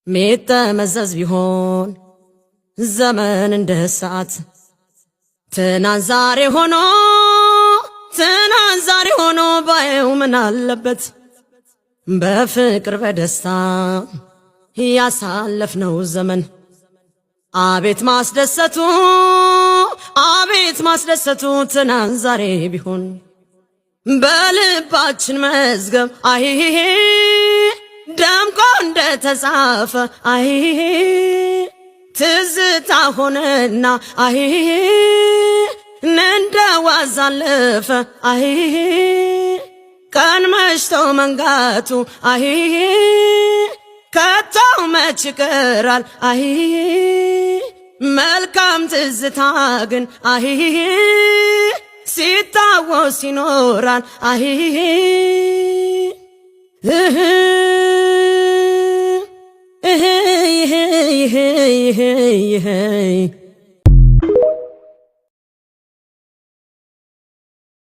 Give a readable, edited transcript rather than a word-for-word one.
ሚጠመዘዝ ቢሆን ዘመን እንደ ሰዓት፣ ትናንት ዛሬ ሆኖ፣ ትናንት ዛሬ ሆኖ ባየው ምን አለበት? በፍቅር በደስታ ያሳለፍነው ዘመን አቤት ማስደሰቱ፣ አቤት ማስደሰቱ፣ ትናንት ዛሬ ቢሆን በልባችን መዝገብ አይሄ ደምቆ እንደተጻፈ፣ አይሄ ትዝታ ሆነና አይሄ እንደ ዋዛ አለፈ፣ አይሄ ቀን መሽቶ መንጋቱ አይሄ ከቶ መች ይቀራል፣ አይሄ መልካም ትዝታ ግን አይሄ ሲታወስ ይኖራል፣ አይሄ እህ እህ ይህ ይህ ይህ ይህ።